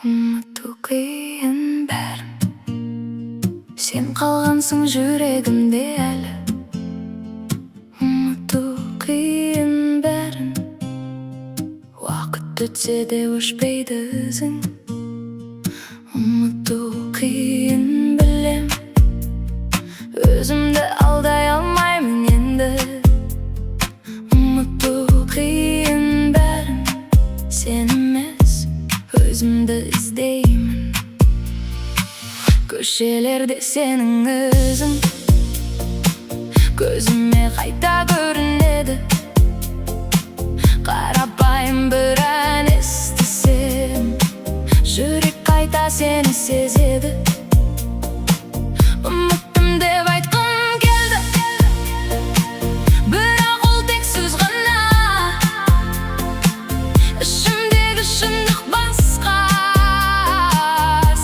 Ұмыту қиын бәрін. Сен қалғансың жүрегімде әлі. Ұмыту қиын бәрін. Уақыт өтсе де, өшпейді ізің. Ұмыту қиын, білем. Өзімді алдай алмаймын енді. Ұмыту қиын бәрін. Сен емес, өзімді іздеймін. Көшелерде сенің ізің көзіме қайта көрінеді. Қарапайым бір ән естісем, жүрек қайта сені сезеді. Ұмыттым деп айтқым келді, бірақ ол тек сөз ғана. Ішімдегі шындық басқа,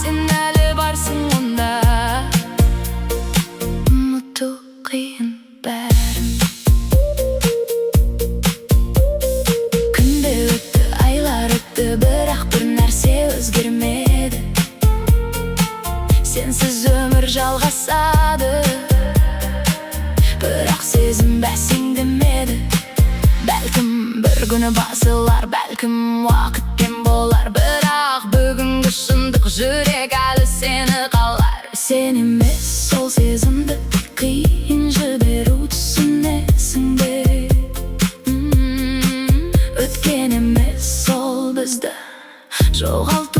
сен әлі барсың онда. Ұмыту қиын бәрін. Күндер өтті, айлар өтті, бірақ бір нәрсе өзгермеді. Сенсіз өмір жалғасады, бірақ сезім бәсеңдемеді. Бәлкім, бір күні басылар, бәлкім, уақытпен болар. Бірақ бүгінгі шындық: жүрек әлі сені қалар. Сен емес, сол сезімді қиын жіберу, түсінесің бе? Өткен емес, сол бізді жоғалту.